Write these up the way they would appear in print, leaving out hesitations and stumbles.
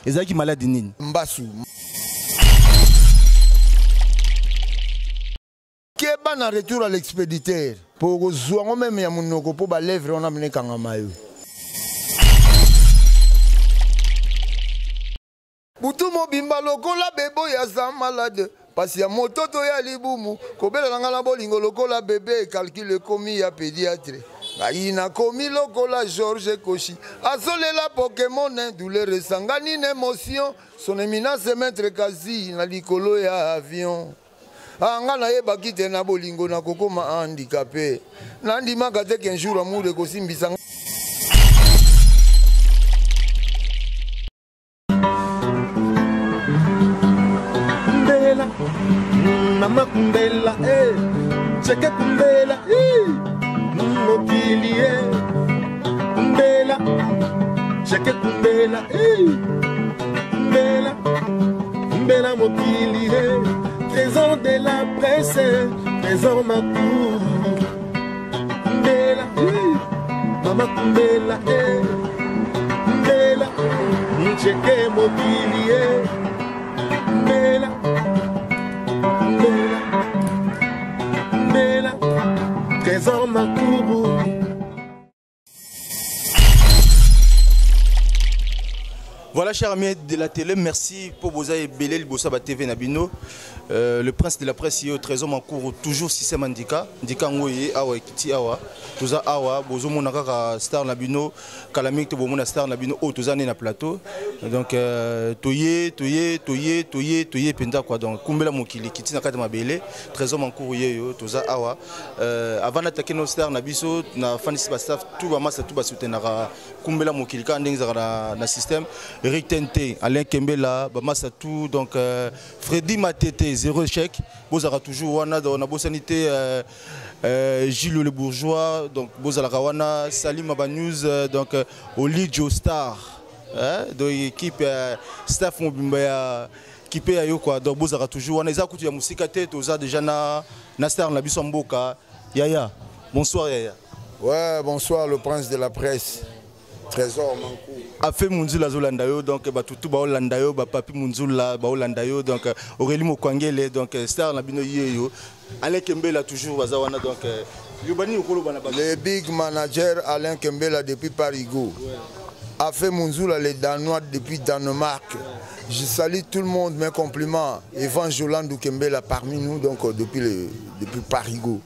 Ezalaki maladi nini? Mbasu. Keba na retour à l'expéditeur po okozwa yango meme ya monoko mpo balèvre wana mene ekangama yo. Butu mobimba lokola bebo ya za malade, pasi ya mototo ya libumu, kobela na ngai na bolingo lokola bebe, calcul ekomi ya pédiatre. Ngai nakomi lokola Georges Koshi azolela Pokemon, douleur esangani na émotion, son éminence maître Kazi na likolo ya avion. Ah, nga nayebaki te na bolingo nakokoma handicapé, nandimaka te qu'un jour amour ekosimbisa. Kumbela, mama kumbela, eh, cheke kumbela, eh, mokili, eh, kumbela, cheke kumbela, eh, kumbela, kumbela mokili, eh, trésor de la presse, trésor makou, kumbela, eh, mama kumbela, eh, kumbela, cheke mokili, eh, kumbela, kumbela, kumbela, trésor makubu. Voilà, chers amis de la télé, merci pour vos ebele liboso ba TV na bino. Le prince de la presse yo Trésor Mankourou toujours système ndika, ndika ngoye awa ekiti awa. Toza awa bozo mona kaka star na bino, kalamik to bomona star na bino o toza né na plateau. Donc toye toye toye toye toye penza quoi donc kumbela mokili kiti na kati mabele Trésor Mankourou yeyo toza awa. Avant d'attaquer nos stars na biso na fanisi ba staff tout ba massa tout ba soutenaka kumbela mokili ka ndenge ezalaka na système Eric Tente, Alain Kembela, ba massa tout donc Freddy Matete zéro échec bozalaka toujours wana donc na bosani te Gilles le bourgeois donc bozalaka wana Salim ba news donc Olijo Star hein, donc équipe staff mobimba ya équipe ya yo quoi donc bozalaka toujours wana eza kutu ya musika te toza déjà na star na biso mboka Yaya. Bonsoir Yaya. Ouais, bonsoir le prince de la presse. Trésor Mankou. Afe Munzula Zolanda yo donc ba tutu ba Olanda yo ba papi Munzula ba Olanda yo donc Aurélie Mokwangele donc star na bino yeyo Alain Kembela toujours baza wana donc yobani okolo bana ba Le big manager Alain Kembela depuis Parigo. Ouais. Afe Munzula les Danois depuis Danemark. Ouais. Je salue tout le monde, mes compliments. Evan Jolando Kembela parmi nous donc depuis Parigo.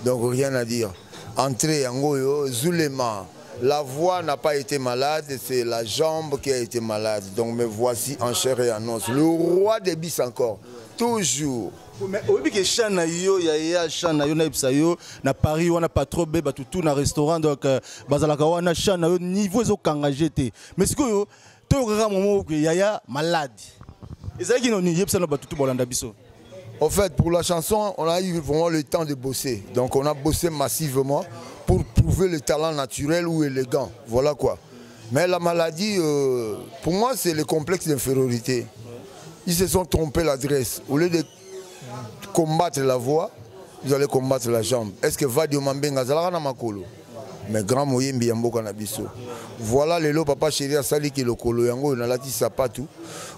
Donc rien à dire. Entrée yango Zulema. La voix n'a pas été malade, c'est la jambe qui a été malade. Donc me voici en chair et en os. Le roi des bis encore, toujours. Mais oyebi ke chan na yo, ya ya chan na yo na yebisa yo, na Paris wana pas trop be, bato tout na restaurant, donc bazalaka wana chan na yo, niveau ezokanga jete. Mais sikoyo, toyokaka momo ke yaya malade. Ezalaki noni, yebisa na bato tout bolanda biso. En fait, pour la chanson, on a eu vraiment le temps de bosser. Donc on a bossé massivement pour prouver le talent naturel ou élégant. Voilà quoi. Mais la maladie, pour moi, c'est le complexe d'infériorité. Ils se sont trompés l'adresse. Au lieu de combattre la voix, ils allaient combattre la jambe. Est-ce que Vadio Mambenga azalaka na makolo? Mais grand moyembi ya mboka na biso. Voilà lelo papa chéri asali ki lokolo yango na lati sapatu.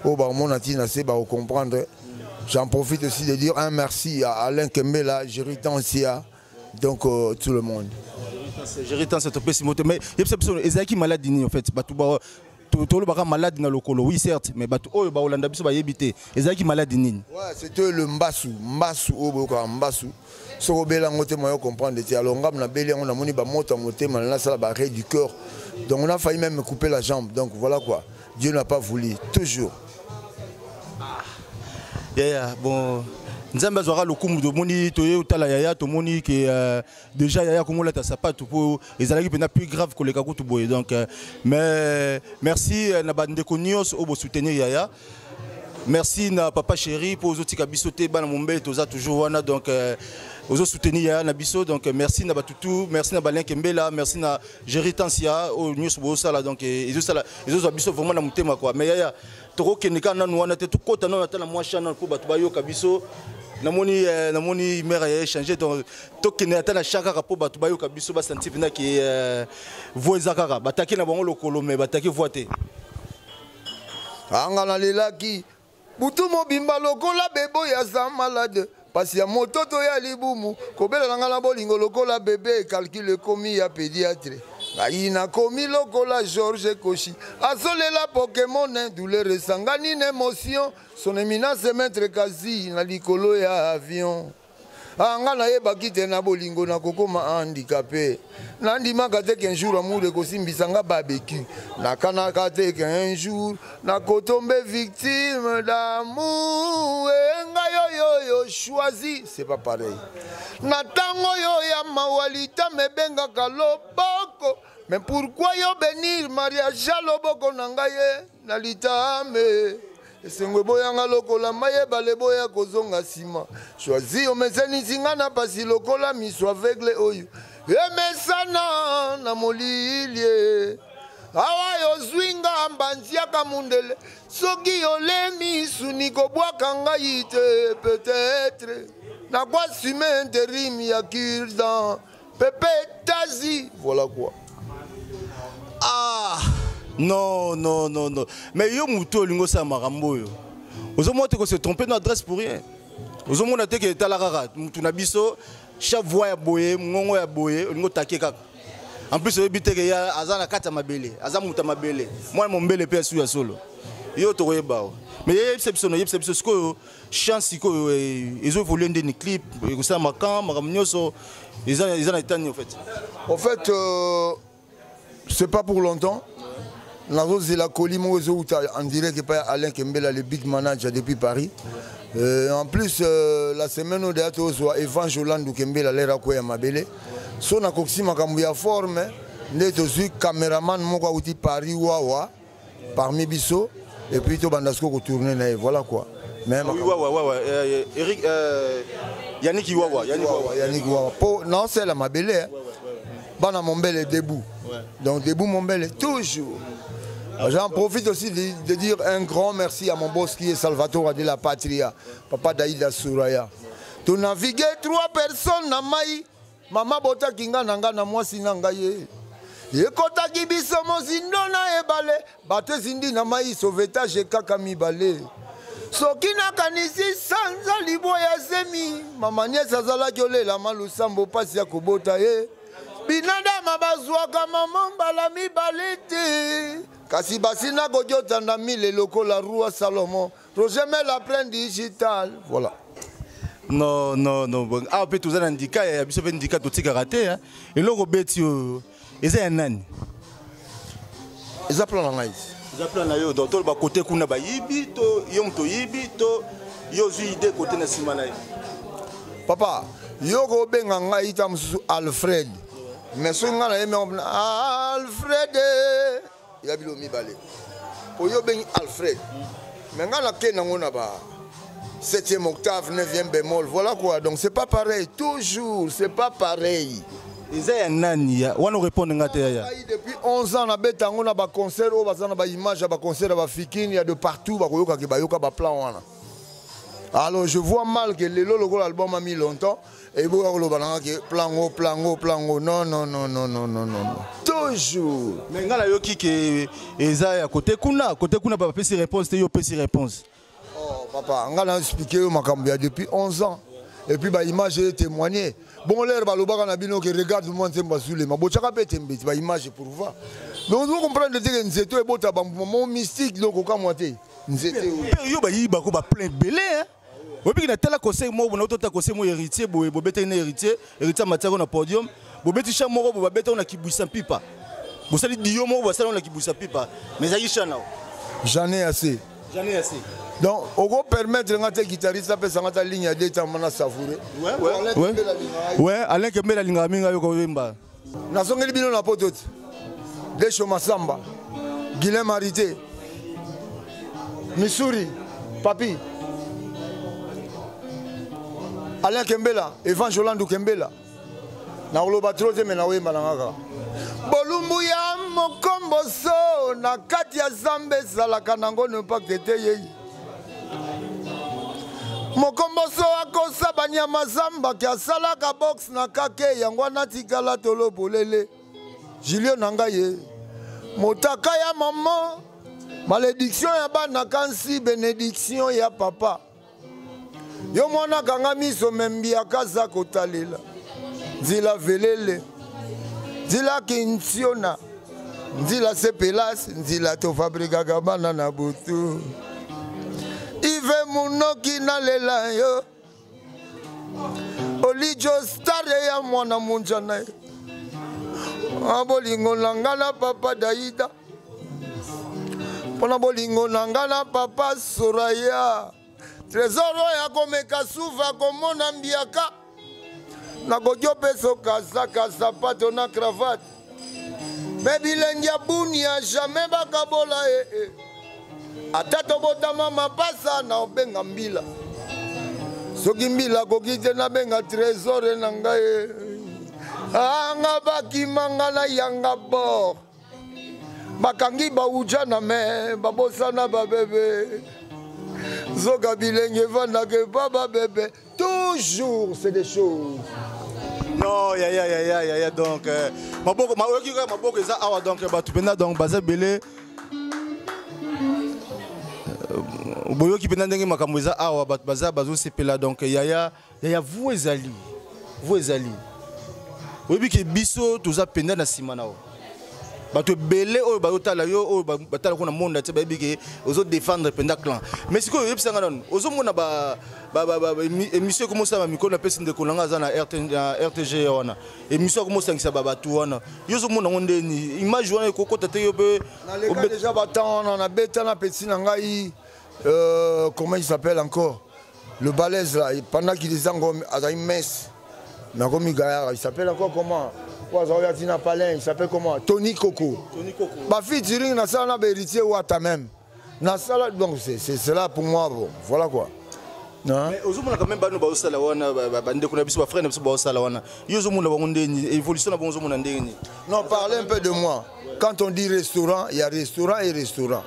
O ba mona ti na se ba comprendre. J'en profite aussi de dire un merci à Alain Kembela, Jerry Tansia, donc tout le monde. Jerry Tansia, topesi moto mais yebisa biso ezalaki malade ni en fait bato ba to to ba malade na lokolo oui certes mais bato oyo ba Olanda biso ba yebi te ezalaki malade nini? Ouais, c'était le mbasu, mbasu oyo boyoka mbasu. Soko bela ngo te moyo comprendre te. Alors ngam na beli ngo na moni ba moto motema na sala ba arrêt du cœur. Donc on a failli même me couper la jambe. Donc voilà quoi. Dieu n'a pas voulu toujours. Ah. Yaya, bon Nzambe azwaka lokumu tomoni toye otala yaya tomoni ke déjà yaya komolata sapatu po ezalaki mpenza plus grave koleka kutu boye donc mais merci na bandeko nyonso oyo bosoutenir yaya. Merci na papa chéri pour ozotika biso te bana Mombele toza toujours wana donc ozo soutenir yaya na biso donc merci na batutu, merci na Balin Kembela, merci na Jerry Tansia oyo nyonso bozosala donc ezosala ezozwa biso vraiment na motema quoi. Mais yaya tokokende kaka nanu wana te, tokota nanu ata na mwa chan nanu mpo bato bayoka biso. Namoni namoni mère ya échanger donc tokende ata na chan kaka mpo bato bayoka biso, basanti mpenza ke voix eza kaka batake na bango lokolo mais batake voix te. Anga nalelaki butu mobimba lokola bebe oyo aza malade, pasi ya mototo ya libumu, kobela na ngai na bolingo lokola bebe, calcul ekomi ya pédiatre. Ngai nakomi lokola George Koshi azolela Pokemon, douleur esangani na émotion, son éminence maître Kazi na likolo ya avion. Ah, nga nayebaki te na bolingo nakokoma handicapé, nandimaka te qu'un jour amour ekosimbisa nga barbecue, nakanaka te qu'un jour nakotombe victime d'amour. E ngai oyoyo choisi, c'est pas pareil. Na ntango oyo ya mawa litama ebengaka loboko, mais pourquoi yo bénir mariage ya loboko na ngai ye na litame? Esengo eboyanga lokola mayebale eboya kozonga nsima. Choisi omesanisi nga na pasi lokola miso aveugle oyo emesana na molilie. Awa yozwi nga mbanziaka mundele, soki olemi suni kobwaka ngai te, peut-être nakoassume interim ya cure-dent pepe tazi. Voilà quoi. Ah non, non, non, non, mais yo motu olingi osala makambo oyo, ozomona te kose tromper na adresse pour rien? Ozomona te ke etala kaka mutu na biso, chaque voix ya boye, mongongo ya boye, olingi otake kaka. En plus oyebi te ke ya aza na kati ya mabele, aza moto ya mabele, mwana mombele mpe asu ya solo. Yo tokoyeba o, mais yebisa biso, no yebisa biso sikoyo chance sikoyo ezo évolue ndeni, clip ekosala makambo, makambo nyonso eza na etani en fait. En fait, c'est pas pour longtemps. Nazozela colis moko ezouta en direct epai ya Alain Kembela, le big manager depuis Paris. En plus, la semaine oyo deya tozwa Evange Olandu Kembela lere akwea mabele, so nakokisi makambo ya forme nde tozwi caméraman moko auti Paris wawa parmi biso, et puis tobanda sikoyo kotourne na ye. Voilà quoi. Mais ah oui, wawa wawa, Eric, Yannick Wawa, Yannick Wawa. Yannick Wawa po naosala mabele, eh. Bana mombele debout. Donc debout mombele toujours. J'en profite aussi de dire un grand merci à mon boss qui est Salvatore de la Patria, papa Daïda Souraya. Tu navigué trois personnes na mai, mama botaki nga na nga na mwasi na ngai ye. Ekotaki biso mozindo na ebale, bato ezindi na mai, sauvetage kaka mibale. Soki nakanisi sanza libwa ya zemi, mama Niese azalaki olelama lusambo pasi ya kobota ye. Binadama bazwaka mama mbala mibale te, kasi basi nakoki otanda mile lokola roi Salomon. Roger Mel apprend digital. Voilà. Non, non, non. Bon, ah, mpe toza na ndika ya biso mpe ndika totikaka te, hein. Eloko obeti oyo eza ya nani? Eza plan na ngai. Eza plan na yo. Donc toloba kote kuna bayibi to yo moto oyibi to yo ozwi idée kote na nsima na ye? Papa, yo kobenga ngai ta mosusu Alfred, mais soki ngai nayemi yango Alfred ya bilo mibale, po yo obengi Alfred, mais ngai nakende yango na ba 7e octave, 9e bémol. Voilà quoi. Donc c'est pas pareil, toujours c'est pas pareil. Eza ya nani ya wana? Orépondre nga te, yaya. Ngai depuis 11 ans nabeta yango na baconcert oyo baza na baimage ya baconcert ya bafikini ya de partout, bakoyokaki bayoka baplan wana. Alors je vois mal que lelo lokola album a mis longtemps eboka koloba nanga ke plango plango plango. Non, non, non, non, non, non, non, toujours. Mais ngai nayoki ke eza ya kote kuna, kote kuna bapesi réponse te, yo opesi réponse. Oh papa, nga na expliqué yo makambo ya depuis 11 ans et puis baimage etémoigné. Bon, lere balobaka na bino ke regarde moi nzembo azulema, botyaka mpe tembeti baimage pour voir. Donc ozo comprendre te ke nzete oyo ebota bambuma mo mystique, donc okamwa te nzete oyo. Mpe yo bayibako baplein ebele, hein. Oyebiki natala conseil moko bona otota conseil moko héritier boye, bobetaki na héritier, héritier amatiako na podium, bobeti cha moko boye, babetako na kibwisa mpipa, bosali dio moko, basali na kibwisa mpipa, mais ezalaki cha nao. J'en ai assez. J'en ai assez. Donc oko permettre nga te guitariste apesa nga ta ligne ya deux temps na savoure. Ouais, Alain Kembele alingaka mingi ayoka oyemba. Nazongeli bino na poto te, Desho Masamba, Guilin Marité, Missouri, Papi Alain Kembela, Evan Jolandu Kembela. Nakoloba tro te, me nakoyemba na kaka bolumbu ya mokomboso na kati ya zamba ezalaka nango impact te. Yei mokomboso akosa banyama zamba ke asalaka box na kake, yango wana tikala tolo polele. Julio na ngai ye motaka ya mama. Malédiction ya bana kansi bénédiction ya papa. Yo mwana kanga miso me mbiaka aza kotalela. Nzila velele. Nzila kintiona. Nzila sepelas, nzila tofabrikaka bana na butu. Ive munoki nalela yo. Olijo stare ya mwana munja na ye. Bolingo na nga na papa Daida. Mpona bolingo na nga na papa Soraya. Trésor oyo akomeka suva komona mbiaka. Nakoki opesa kazaka sapato na cravate. Me bilengi ya bunia jamais bakabola ye. Eh. Ata tobotama mapasa na obenga mbila. Soki mbila akoki te nabenga trésor na ngai. Anga bakima nga na yanga bord. Bakangi bauja na me babosana babebe. Zoka bilenge evandaka epa babebe. Toujours c'est des choses. Non, ya ya ya ya ya ya donc euh, maboko ma oyoki kaka maboko eza awa donc bato mpenza donc baza ebele euh, boyoki mpenza ndenge makambo eza awa bato baza bazosepela donc yaya yaya vu ezali vu ezali oyebi ke biso toza mpenza na nsima na yo bato ebele oyo bazotala yo oyo batala kuna monde entier bayebi ke ozo défendre mpenza clan mais sikoyo oyebisa nga nanu ozomona ba émission ekomosala mikolo napesi ndeko na nga aza na rtg wana émission akomosangisa bato wana yo ozomona yango ndeni image wana ekokota te yo mpe naleka déjà batemps wana nabeta na petit na ngai euh, comment il s'appelle encore le balèze là pendant qu'il est encore azali mince mais akomi gaillard il s'appelle encore comment po azali atina palin il s'appelle comment Tony Coco Tony Coco ba featuring nasala na ba héritier Wata même nasala donc c'est cela pour moi bon voilà quoi. Hein? Mais ozomona quand même bano baosala wana bandeko na biso bafrère na biso baosala wana yo ozomona bango ndenge évolution na bango ozomona ndenge nini? Non, parlez un peu de moi. Quand on dit restaurant, il y a restaurant et restaurant.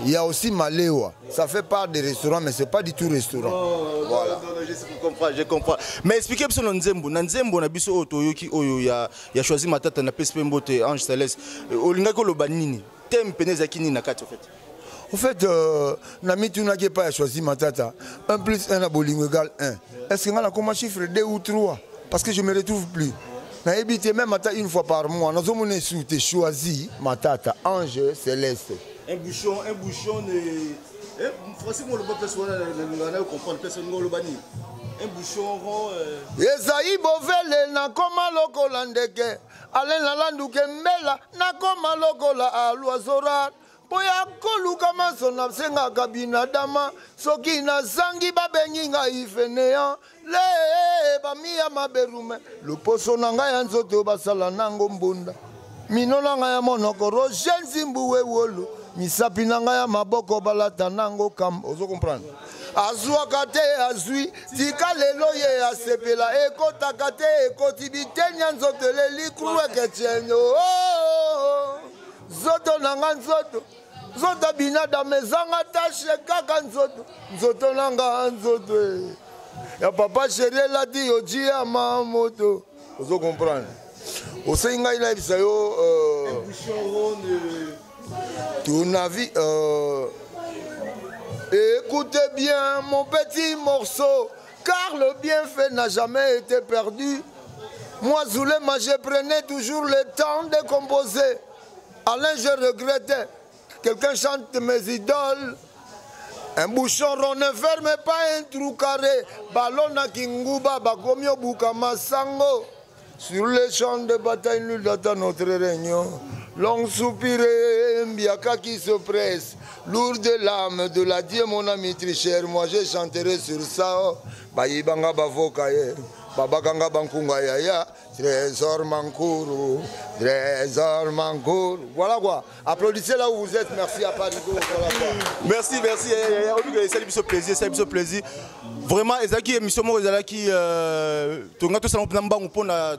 Il y a aussi Malewa. Ça fait part des restaurants, mais c'est pas du tout restaurant. Oh, voilà. Non, non, non, je comprends, je comprends. Mais expliquez biso na nzembo, na nzembo na biso oyo toyoki oyo ya ya choisi matata na PSP Mbote Ange Céleste. Olingaki oloba nini? Thème pene ezalaki nini na kati en fait? En fait, euh, na mitunaki epai ya choisi matata 1 plus 1 na bolingo égale 1. Est-ce que nga nakoma chiffre 2 ou 3? Parce que je me retrouve plus. Nayebi te même ata une fois par mois nazomona esu te choisi matata ange céleste. Un bouchon, un bouchon de... Eh, français mo loba place wana na na comprendre place ngo loba nini? Un bouchon rond. Euh... Ezayi bovele nakoma lokola ndeke ale nalanduke mbela nakoma lokola alwazora mpo ya koluka maso nasengaka binadama soki nazangi babengi ngai fenean le bamiya maberume loposo na ngai ya nzoto basala nango mbunda mino na ngai ya monoko roger nzimbu wewolo misapi na ngai ya maboko balata nango kam ozo comprendre azwaka te azwi tika lelo ye asepela ekotaka te ekoti biteni ya nzoto eleli krueketienyo oh, nzoto na nga nzoto nzoto binadam ezanga tashe kaka nzoto nzoto na nga nzoto eh. ya papa sheri elati yo jia ma moto ozo comprendre osengi ngai nayebisa yo euh, tournavi euh, écoutez bien mon petit morceau car le bienfait n'a jamais été perdu. Moi, Zulema, je prenais toujours le temps de composer. Alain, je regrettais. Quelqu'un chante mes idoles. Un bouchon rond ne ferme pas un trou carré. Ballon na kinguba, bakomio bukama sango. Sur les champs de bataille, nul d'attend notre réunion. Long soupiré, Mbiaka qui se presse. Lourd de l'âme de la Dieu, mon ami très cher. Moi, je chanterai sur ça. Bayibanga bavoka ye. Babakanga bankunga yaya. Trésor Mankuru. Trésor Mankuru. Voilà quoi. Applaudissez là où vous êtes. Merci à Paris. Voilà quoi. Merci, merci. Salut, biso plaisir, salut, biso plaisir. Vraiment, ezalaki émission moko ezalaki euh, tonga tosala mpena mbangu mpona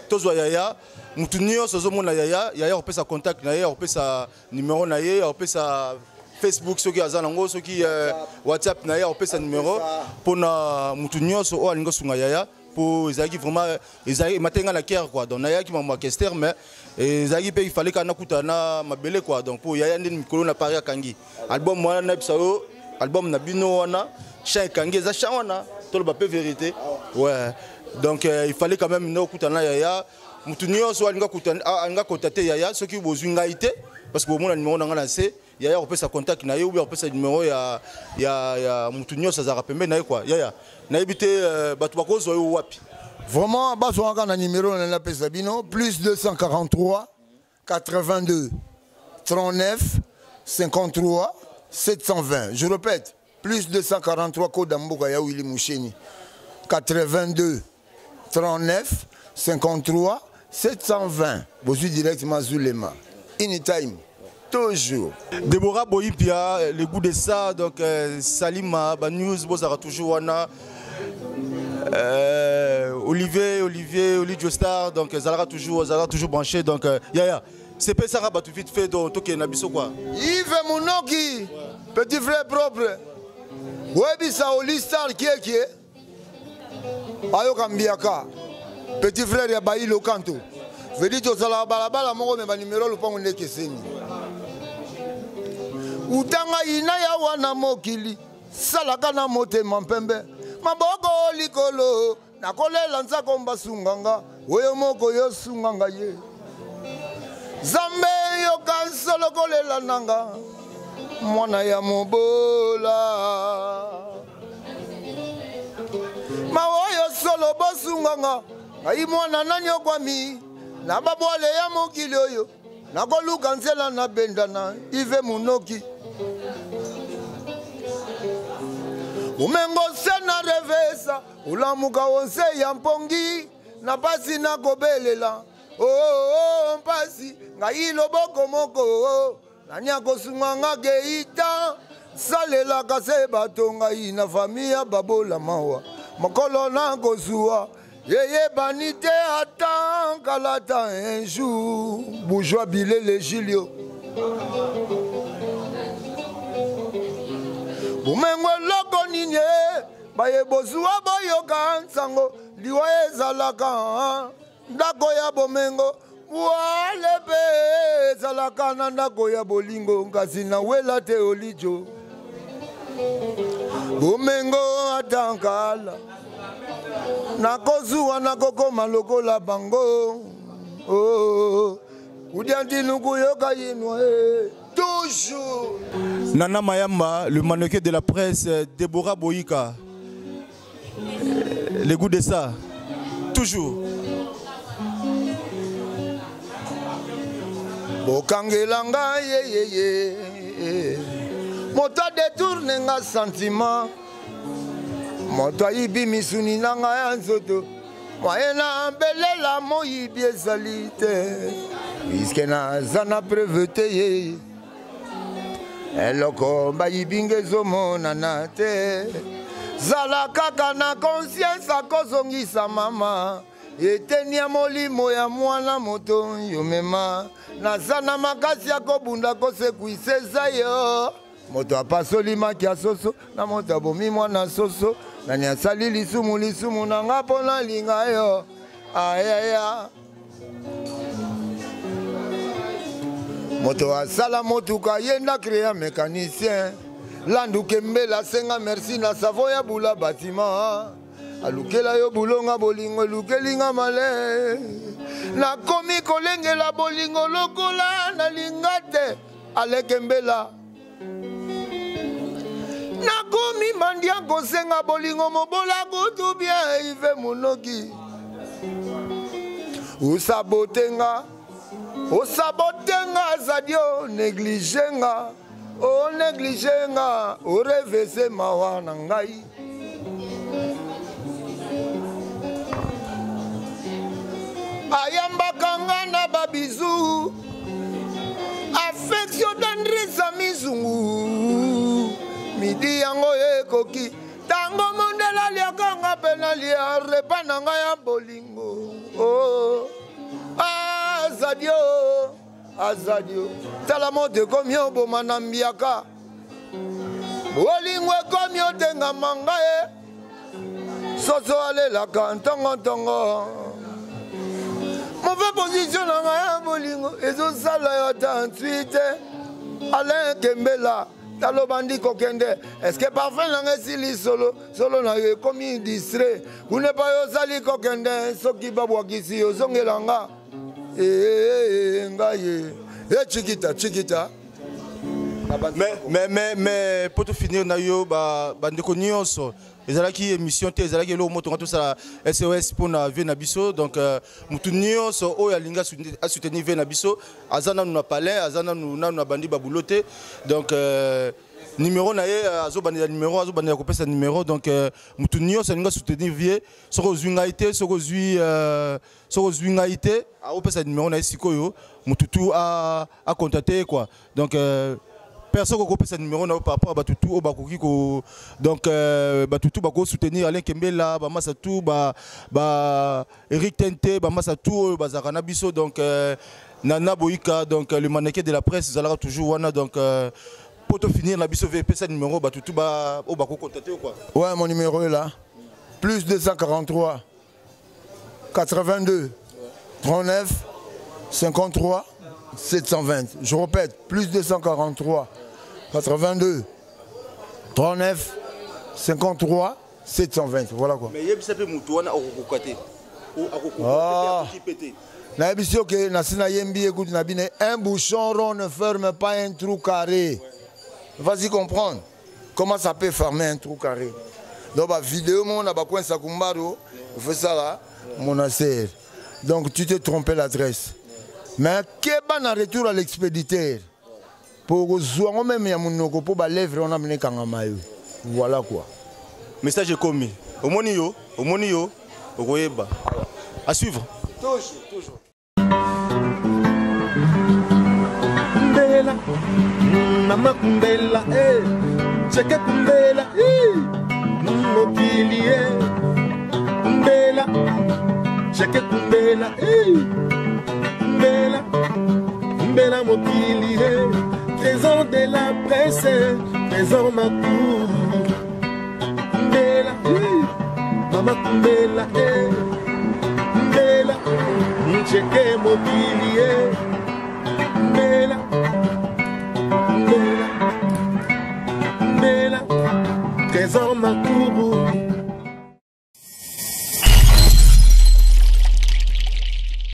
tozwa yaya motu nyonso azomona yaya yaya akopesa contact na ye akopesa numéro na ye akopesa Facebook soki aza nango soki euh, WhatsApp na ye akopesa numéro mpona motu nyonso oyo alingi osunga yaya po ezalaki vraiment ezalaki emataki nga na cœur quoi. Donc nayaki makambo ya Kester mais Ezalaki mpe il fallait kaka nakutana na mabele quoi. Donc mpo yaya nde mikolo na Paris akangi album wana, nayebisa yo album na bino wana chant ekangi, eza chant wana, toloba mpe vérité. Ouais, donc il fallait quand même nakutana na yaya. Mutu nyonso alinga kota te yaya, soki bozwi ngai te, parce que bomona numéro na ngai na se, yaya kopesa contact na ye ou bien kopesa numéro ya mutu nyonso azalaka pembeni na ye quoi. Yaya, nayebi te bato bakozwa yo wapi? Vraiment, bazwaka na numéro na napesa bino, plus 243 82 39 53 720. Je répète, plus 243, code mboka ya Willy Musheni, 82 39 53 720. Bozwi directement Zulema, anytime, toujours. Deborah Boyipia, le goût de ça, donc Salima, ba news, bozara toujours wana. Olivier, Olivier, Olivier Star, donc Zalaka toujours branché, donc yaya, c'est pas ça, tout vite fait, donc ok, na biso quoi. Yves Mounoki, petit frère propre. Webisa Oli Star qui est qui est. Ayoka Mbiaka, petit frère ya Bayi Lokanto. Vedi tozala balabala moko me ba numéro lopango nde ekeseni. Utanga ina ya wana mokili, salaka na motema mpembe, maboko likolo, nakolela nzako mbasunganga, oyo moko yosunganga ye. Zambe yoka nsolo kolela nanga, mwana ya mobola. Maoyo solo bosunganga, ngai mwana nanyokwami, na babwale ya mokili oyo, nakoluka nzela nabendana, Ive Munoki. Umengo se na revesa, ulamuka onse ya mpongi, na pasi nakobelela. Oh, oh, oh, mpasi, ngai loboko moko, oh, nani akosunga nga keita, salelaka se bato ngai na famille ya babola mawa. Mokolo nakozwa, eyebani te ata nkalata un jour, bourgeois bilele Julio. Bomengo eloko nini e, baye bozwa boyoka nsango, liwa ezalaka ndako ya bomengo, wale mpe ezalaka na ndako ya bolingo, kasi nawela te olijo. Bomengo ata nkala, nakozuwa nakokoma lokola bango. Oh, kudia ntinu kuyoka yinwa, eh, toujours. Nana Mayamba, le mannequin de la presse, Deborah Boyika, le goût de ça, toujours. Bokangela ngai ye, ye, ye. Moto adetourne nga sentiment, moto ayibi misuni na ngai ya nzoto, moye na belela moyibi ezali te, puiske naza na preuve te ye. Eloko bayibi nga ezomonana te, zala kaka na conscience akozongisa mama eteni ya molimo ya mwana moto yo mema, naza na makasi ya kobunda kosekwisa eza yo. Moto apasoli maki ya soso na moto abomi mwana soso, nani asali lisumu lisumu na nga mpo nalinga yo. Ayaya, moto asala motuka ye nda créa mécanicien, landu kembela asenga merci na savon ya bula bâtiment, alukela yo bulonga bolingo elukelinga male, nakomi kolengela bolingo lokola nalinga te alekembela, nakomi mandia kosenga bolingo mobola kutu bien Ive Munoki. Osabotenga, osabotenga zadio, néglige nga, onéglige nga, orevese mawa na ngai. Ayambaka nga na babizu, affection d'Andrisa Mizungu, midi yango ekoki tango mondela aliaka nga mpe nalia repa na ngai ya bolingo. Oh, azadio, azadio, tala moto ekomi oboma na mbiaka, bolingo ekomi otengama ngai, soso alelaka ntongo-ntongo. Mauvais position na ngai ya bolingo ezosala yo ata ensuite. Alain Kembela, talo bandi kokende. Est-ce que parfum na ngai esili solo, solo na yo ekomi distrait. Kuna epai yo osali kokende, soki babwakisi yo ozongela nga. Eh, eh, eh, ngai ye. Eh, chikita, chikita. Mais, mais, mais, mais, pour te finir, na yo, ba, bandeko nyonso, ezalaki émission te, ezalaki eloko moko tonga tosala SOS mpona vie na biso. Donc euh, motu nyonso oyo alingi asoutenir vie na biso, aza nanu na palais, aza nanu nanu na bandi babulo te. Donc euh, numéro na ye, euh, azobandela numéro, azobandela kopesa numéro. Donc euh, motu nyonso alingi asoutenir vie, soki ozwi ngai te, soki ozwi euh, soki ozwi ngai te, akopesa numéro na ye sikoyo, motu tu acontacte ye quoi. Donc euh, personne kokopesa numéro na yo par rapport à bato tu oyo bakoki ko, donc euh, bato tu bako soutenir Alain Kembela, bamasa tu ba, ba Eric Tente, bamasa tu oyo bazalaka na biso. Donc euh, Nana Boyika, donc euh, le mannequin de la presse ezalaka toujours wana. Donc euh, po to finir na biso, pesa numéro bato tu ba oyo bako contacter quoi. Ouais, mon numéro est là. Plus 243 82 39 53 720. Je répète, plus 243 82 39 53 720. Voilà quoi. Mais yebisa pe mutu wana akokoka te. Ah. Nayebisi yo ke nasi nayembi ye kutu na bino, un bouchon rond ne ferme pas un trou carré. Vas-y comprendre comment ça peut fermer un trou carré. Donc ba vidéo moko na bacoin Sakumbaro ofesala monastère. Donc tu t'es trompé l'adresse, mais keba na retour à l'expéditeur po kozwa yango meme ya monoko mpo balèvre wana mene ekangama yo. Voilà quoi. Message ekomi, omoni yo, omoni yo, okoyeba. À suivre. Toujours, toujours. Kumbela, mama kumbela, eh, cheke kumbela, eh, mokili, eh, kumbela, cheke kumbela, eh, kumbela, kumbela mokili, eh, trésor de la presse, trésor Makour, kumbela, eh, mama kumbela, eh, kumbela, cheke mokili.